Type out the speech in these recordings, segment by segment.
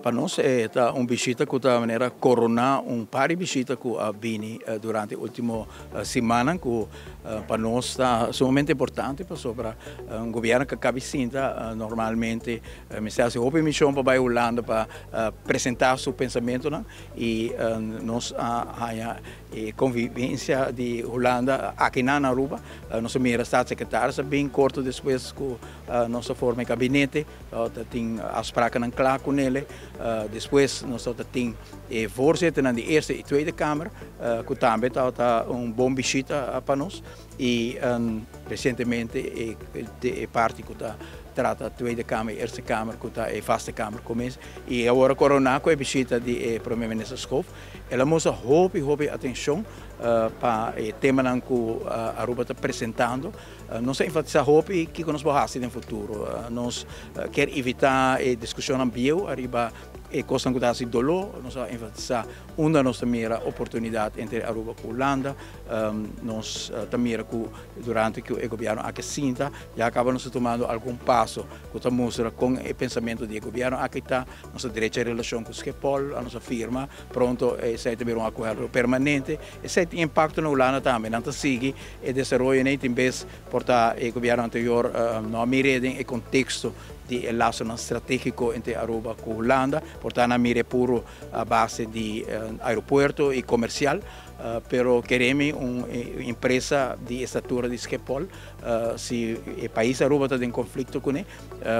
Pa nos e ta un bishita ku ta manera koroná un par di bishita ku a bini durante último simannan ku pa nos ta sumamente importante pasobra un gobièrnu ku a kabi sinta normalmente mester hasi hopi mishon pa bai Hulanda pa presentá su pensamentunan i nos a haña e konvivensia di Hulanda akinan na Aruba. Nos a mira Staatssecretaris a bin korto despues ku nos a forma e gabinete. Ta tin afsprakennan kla ku nele. Despues nos ta tin e voorzitternan di Eerste i Tweede Kamer ku tambe tabata un bon bishita pa nos. I resientemente e parti ku ta trata Tweede Kamer i Eerste Kamer ku ta e Vaste Kamer kuminsá. I awor a koroná ku e bishita di e Prome Minister Schoof. El a mustra hopi hopi atenshon pa e temanan ku Aruba ta presentando. Nos a enfatisá hopi kiko nos por hasi den futuro. Nos kier evitá e diskushonnan bieu ariba e kosnan ku ta hasi doló. Nos a enfatisá unda nos ta mira oportunidat entre Aruba ku Hulanda. Nos ta mira ku durante ku e gobièrnu aki a sinta ya kaba nos ta tumando algun paso ku ta mustra kon e pensamentu di e gobièrnu aki ta. Nos a drecha e relashon ku Schiphol, nos a firma pronto esei ta bira un akuerdo permanente. Esei tin impakto na Hulanda tambe. Nan ta sigui e desaroyo nei tin bes por ta e gobièrnu anterior no a mir'é den e konteksto di e lasonan stratégiko entre Aruba ku Hulanda. Por ta nan a mir'é puro a base di aeropuerto i komersial. Pero kere mi un empresa di e statura di Schiphol, si e pais Aruba ta den konflikto kuné,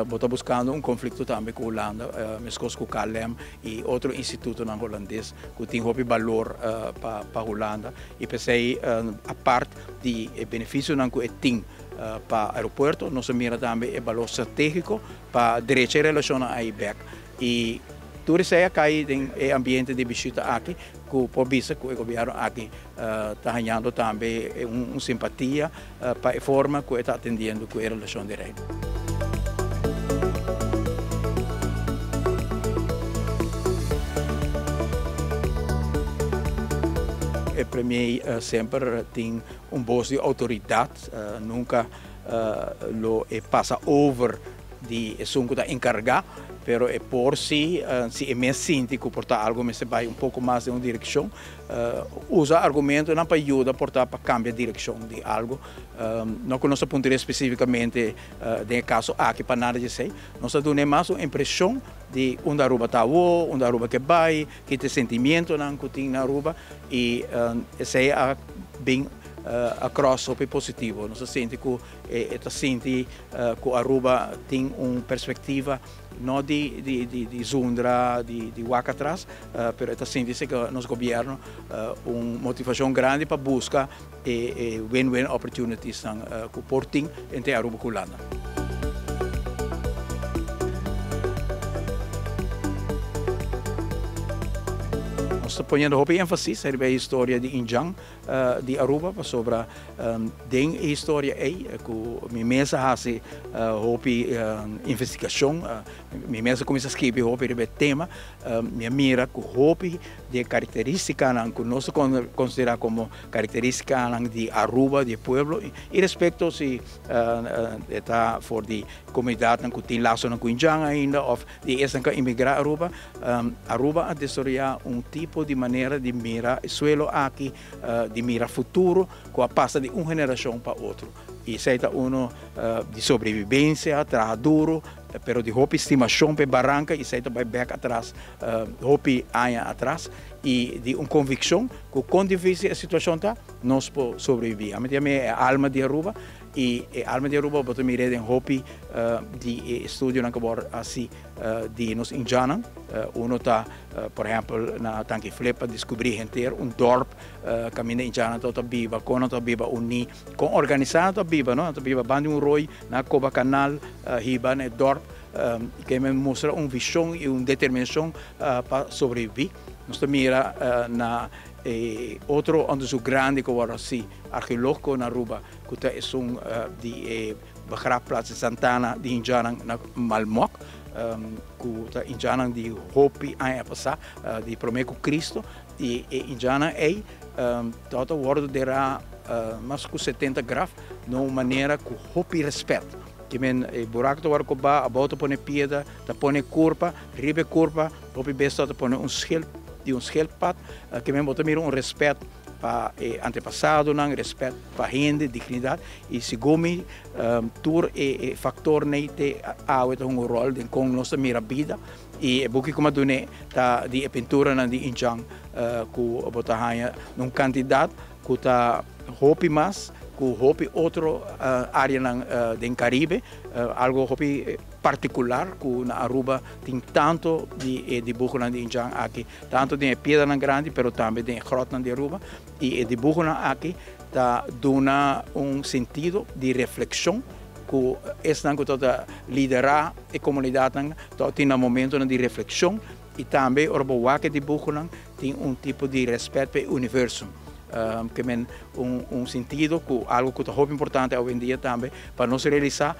bo ta buskando un konflikto tambe ku Hulanda, meskos ku KLM i otro institutonan hulandes ku tin hopi balor pa Hulanda. I p'esei apart di e benefisionan ku e tin pa aeropuerto, nos a mira tambe e balor stratégiko pa drecha e relashonnan ai bèk. I tur esei a kai den e ambiente di bishita aki ku por bisa ku e gobièrnu aki ta hañando tambe un simpatia pa e forma ku e ta atendiendo ku e relashon di Reino. E premier semper tin un bos di outoridat, nunka lo e pasa over di esun ku ta enkargá, pero e por si, si e mes sinti ku por ta algu mester bai un poko mas den un direkshon, usa argumentonan pa yuda por ta pa kambia direkshon di algu. No ku nos ta puntra spesífikamente den e kaso aki pa nada di esei, nos ta dun'é mas un impreshon di unda Aruba ta awo, unda Aruba ke bai, ki ta e sentimientonan ku tin na Aruba i esei a bin across hopi positivo. Nos ta sinti ku e ta sinti ku Aruba tin un perspektiva no di di zundra, di wak atras, pero e ta sinti si ku nos gobièrnu un motivashon grandi pa buska e win-win opportunitiesnan ku por tin entre Aruba ku Hulanda. Nos ta poniendo hopi énfasis riba e historia di Indjan di Aruba pasobra den e historia ei ku mi mes a hasi hopi investigashon, mi mes a kuminsá skibi hopi riba e tema, mi a mira ku hopi di e karakteristikanan ku nos ta konsiderá komo karakteristikanan di Aruba, di e pueblo, irespekto si e ta for di komunidatnan ku tin lasonan ku indjan ainda òf di esnan ku a imigrá Aruba. Aruba a desaroyá un tipo di manera di mira e suelo aki, di mira futuro ku a pasa di un generashon pa otro. I esei ta uno di sobrevivensia, traha duru, pero di hopi stimashon pa e baranka i esei ta bai bèk atras hopi aña atras i di un konvikshon ku kon difísil e situashon ta, nos por sobreviví. Ami ta yama e alma di Aruba i e alma di Aruba bo ta mir'é den hopi di e estudionan ku bo a hasi di nos indjannan. Uno ta por ehèmpel na Tanki Flip a diskubrí henter un dòrp kaminda indjannan tabata biba, kon nan tabata biba uní, kon organisá nan tabata biba, no? Nan tabata biba banda di un roi, nan a koba kanal hiba na e dòrp ke men mustra un vishon i un determinashon pa sobreviví. Nos ta mira na e otro onderzoek grandi ku wòrdu hasi arkeológiko na Aruba ku ta esun di e Begraafplaats di Santana di indjannan na Malmok, ku ta indjannan di hopi aña pasá, di promé ku Cristo, i e indjannan ei tabata wòrdu derá mas ku 70 graf na un manera ku hopi rèspèt. Ke men e buraku ta wòrdu kobá, abou ta pone piedra, ta pone kurpa, riba e kurpa hopi bes ta pone un schil di un schildpad. Ke men bo ta mira un rèspèt pa e antepasadonan, rèspèt pa hende, dignidat. I segun mi tur e faktornan ei te awe ta hunga un ròl den kon nos ta mira bida. I e buki ku mi a dun'é ta di e pinturanan di Injan ku bo ta haña na un kantidat ku ta hopi mas ku hopi otro areanan den Caribe, algo hopi partikular ku na Aruba tin tanto di e dibuhonan di Injan aki, tanto den e piedranan grandi pero tambe den e grotnan di Aruba. I e dibuhonan aki ta duna un sentido di reflekshon ku esnan ku ta liderá e komunidatnan ta tin nan momentonan di reflekshon i tambe ora bo wak e dibuhonan tin un tipo di rèspèt pa e universo. Ke men un sentido ku algo ku ta hopi importante awendia tambe pa nos realisá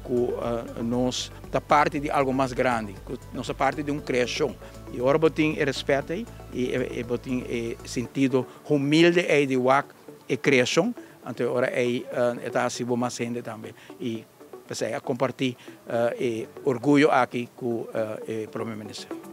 ku nos ta parti di algo mas grandi, ku nos ta parti di un kreashon. I ora bo tin e rèspèt ei i bo tin e sentido humilde ei di wak e kreashon, anto e ora ei e ta hasi bo mas hende tambe. I p'esei a kompartí e orguyo aki ku e Prome Minister.